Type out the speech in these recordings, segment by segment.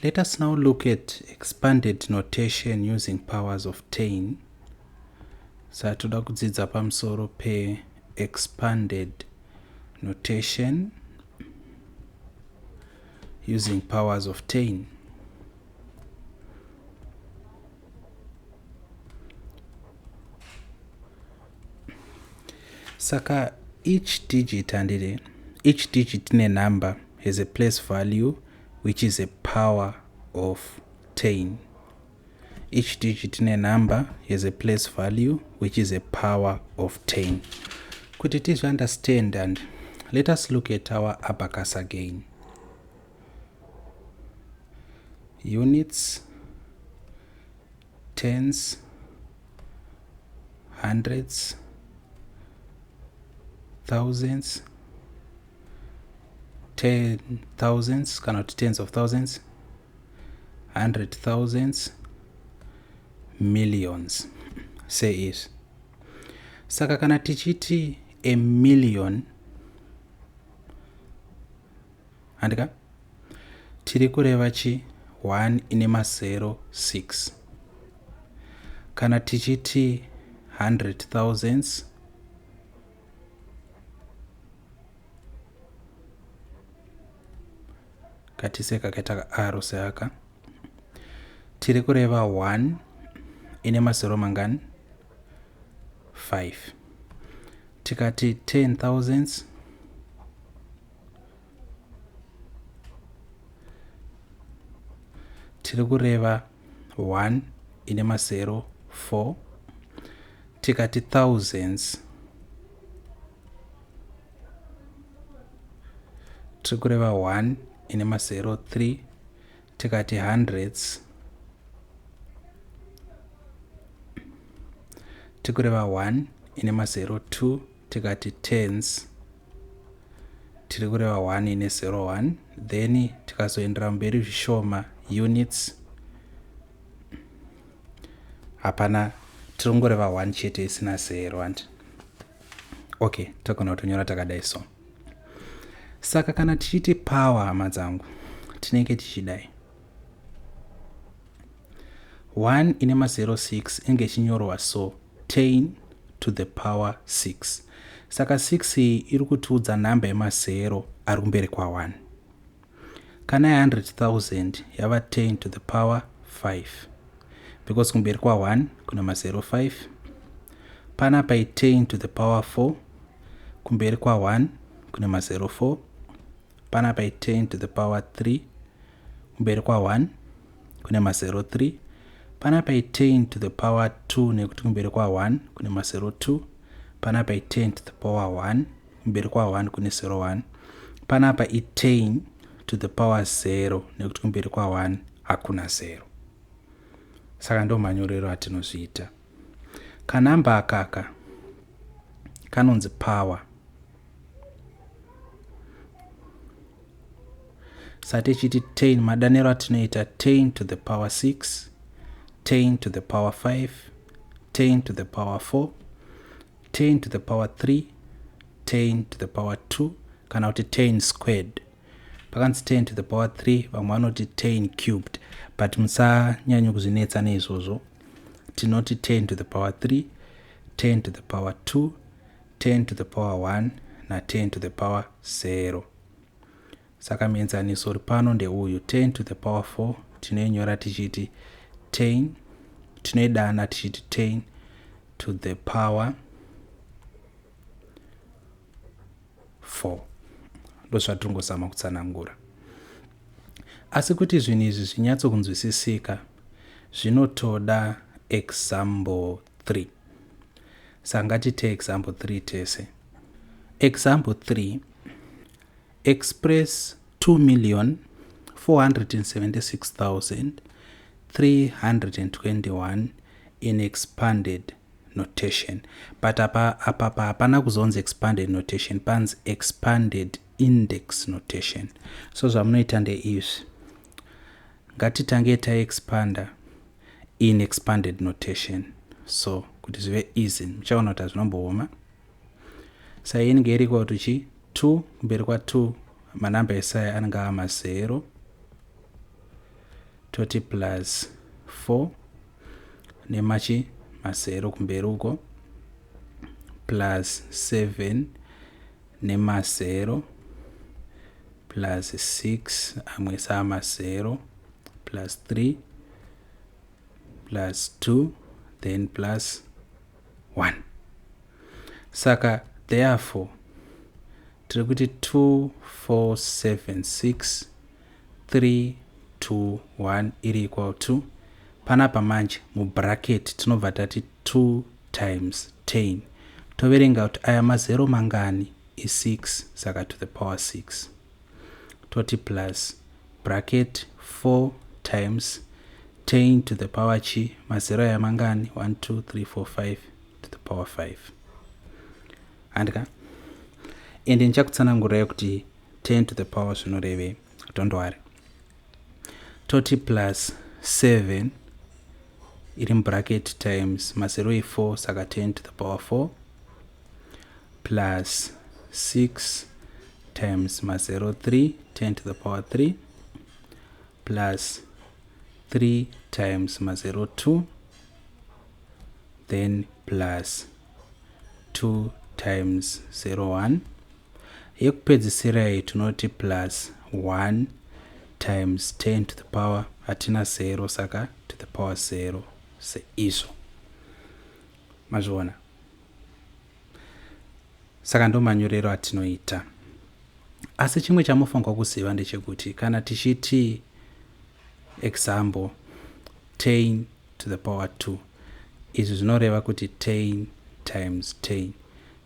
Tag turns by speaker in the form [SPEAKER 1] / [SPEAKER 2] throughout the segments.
[SPEAKER 1] Let us now look at expanded notation using powers of 10. Saka toda kudzidza pamusoro pe expanded notation using powers of 10. Saka each digit handiti each digit ine number has a place value which is a power of 10. Each digit ine number has a place value which is a power of 10. Kuti tizvi understand and let us look at our abacus again. Units, tens, hundreds, thousands, ten thousands kana kuti tens of thousands, hundred thousands, millions seizvi. Saka kana tichiti a million handika tiri kureva chi 1 ine mazero 6. Kana tichiti hundred thousands katise kakaita kaaro seaka tiri kureva 1 ine mazero mangani 5. Tikati ten thousands tiri kureva 1 ine mazero 4. Tikati thousands tiri kureva 1 ine mazero 3. Tikati hundreds tiri kureva 1 ine mazero 2. Tikati tens tiri kureva 1 ine 0 1. Then tikazoendera mberi zvishoma units hapana, tiri kungoreva 1 chete isina 0 and okay, togona kutonyora takadai so. Saka kana tichiti power hama dzangu tinenge tichidai 1 ine mazero 6 inenge ichinyorwa so 10 to the power 6. Saka 6 iyi iri kutiudza nhamba yemazero ari kumberi kwa1. Kana 100,000 yava 10 to the power 5 because kumberi kwa1 kuna mazero 5. Panapa i 10 to the power 4, kumberi kwa1 kuna mazero 4. Panapa i 10 to the power 3, kumberi kwa1 kune mazero 3. Panapa i 10 to the power 2 nekuti kumberi kwa1 kune mazero 2. Panapa i 10 to the power 1, kumberi kwa1 kune 0 1. Panapa i 10 to the power 0 nekuti kumberi kwa1 hakuna 0. Saka ndo manyorero atinozviita. Kanamba akaka kanonzi power. Saka tichiti 10, madaniro atinoita 10 to the power 6, 10 to the power 5, 10 to the power 4, 10 to the power 3, 10 to the power 2 kana kuti 10 squared. Pakanzi 10 to the power 3 vamwe vanoti 10 cubed, but musanyanya kuzvinetsa neizvozvo. Tinoti 10 to the power 3, 10 to the power 2, 10 to the power 1 na 10 to the power 0. Saka muenzaniso uri pano ndeuyu 10 to the power 4 tinoinyora tichiti 10, tinoidana tichiti 10 to the power 4. Ndozvatingozama kutsanangura. Asi kuti zvinhu izvi zvinyatsokunzwisisika zvinotoda example 3. Saka ngatite example 3 tese. Example 3, express 2,476,321 in expanded notation. But apa apa hapana kuzonzi expanded notation, panzi expanded index notation. So zvamunoita ndeizvi, ngatitange taexpanda in expanded notation so kuti zvive easy. Muchaona kuti hazvinombooma. Saka inenge iri equal to chi 2, kumberi kwa2 manamba esaya anenge ava mazero. Toti plus 4 nemachi mazero kumberi uko, plus 7 nemazero, plus 6 amwe saamazero, plus 3, plus 2, then plus 1. Saka therefore tiri kuti 2 4 7 6 3 2 1 iri equal to, panapa manje mubracket tinobva tati 2 times 10. Toverenga kuti aya mazero mangani? I6, saka to the power 6. Toti plus bracket 4 times 10 to the power chi? Mazero aya mangani? 1 2 3 4 5, to the power 5, handika? Ende ndichakutsanangurai kuti 10 to the power zvinorevei, don't worry. Toti plus 7 iri mubracket times mazero e4, saka 10 to the power 4, plus 6 times mazero 3, 10 to the power 3, plus 3 times mazero 2, then plus 2 times 0 1. Yekupedzisira iyi tinoti plus 1 times 10 to the power, hatina 0, saka to the power 0 seizvo. Mazviona? Saka ndo manyorero atinoita. Asi chimwe chamufanirwa kuziva ndechekuti kana tichiti, example, 10 to the power 2, izvi zvinoreva kuti 10 times 10.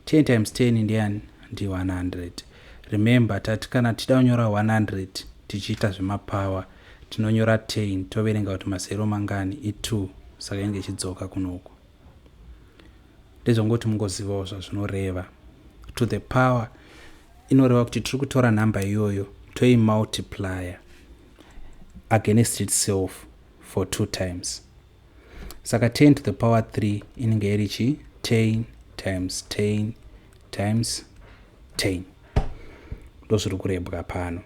[SPEAKER 1] 10 times 10 ndiani? Ndi 100. Remember, tati kana tichida kunyora 100 tichiita zvemapower, tinonyora 10, toverenga kuti mazero mangani? I2, saka inge ichidzoka kunoku. Ndezvongoti mungozivawo zvazvinoreva. To the power inoreva kuti tiri kutora nhamba iyoyo toimultiplya against itself for two times. Saka 10 to the power 3 inenge iri chi? 10 times 10 times 10. Ndozviri kurebwa pano.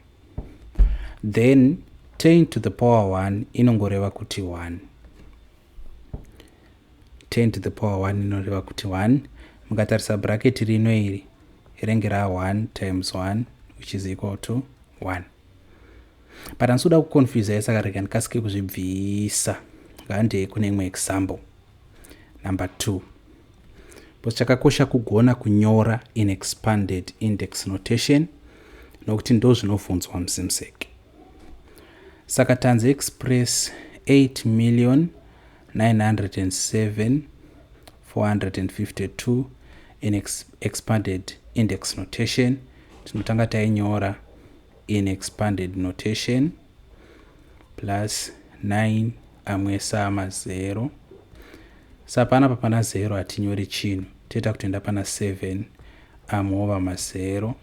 [SPEAKER 1] Then 10 to the power 1 inongoreva kuti 1. 10 to the power 1 inoreva kuti 1. Mukatarisa bracket rino iri, rinenge ra1 times 1, which is equal to 1. But handisi kuda kuconfusai, saka rega ndikasike kuzvibvisa. Ngandei kune imwe example, number 2, because chakakosha kugona kunyora in expanded index notation, nokuti ndo zvinovhunzwa muZIMSEC. Saka tanzi express 8 million 907 452 in expanded index notation. Tinotanga tainyora in expanded notation, plus 9 amwe sama 0. Saka panapa pana 0 hatinyori chinhu, toita kutoenda pana 7 amova mazero.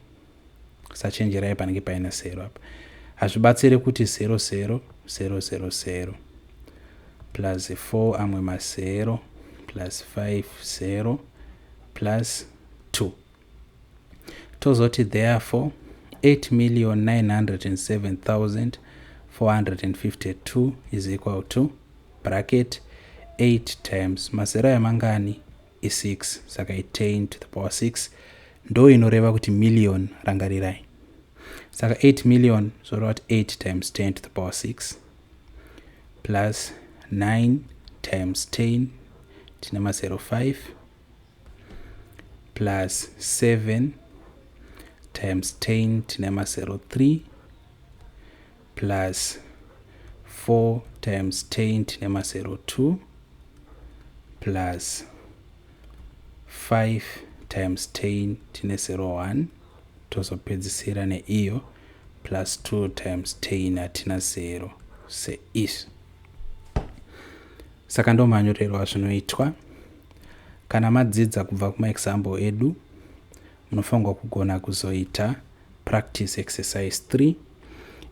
[SPEAKER 1] Sachenjerai, panenge paina 0 apa hazvibatsiri kuti 0 0 0 0 0, plus 4 amwe mazero, plus 5 0, plus 2. Tozoti therefore 8 million 907,452 is equal to bracket 8 times mazero aya mangani? I6, saka i10 to the power 6. Ndo inoreva kuti million, rangarirai. Saka 8 million zvoreva kuti 8 times 10 to the power 6, plus 9 times 10, tine mazero 5, plus 7 times 10, tine mazero 3, plus 4 times 10, tine mazero 2, plus 5 times 10, tine 0 1. Tozopedzisira neiyo plus 2 times 10, hatina 0, seizvi. Saka ndo manyorero azvinoitwa. Kana madzidza kubva kumaexample edu, munofanirwa kugona kuzoita practice exercise 3,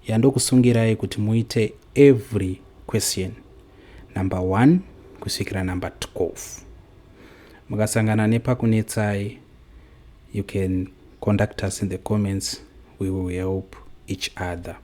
[SPEAKER 1] yandokusungirai kuti muite every question number 1 kusvikira number 12. Mukasangana nepakunetsai, you can contact us in the comments. We will help each other.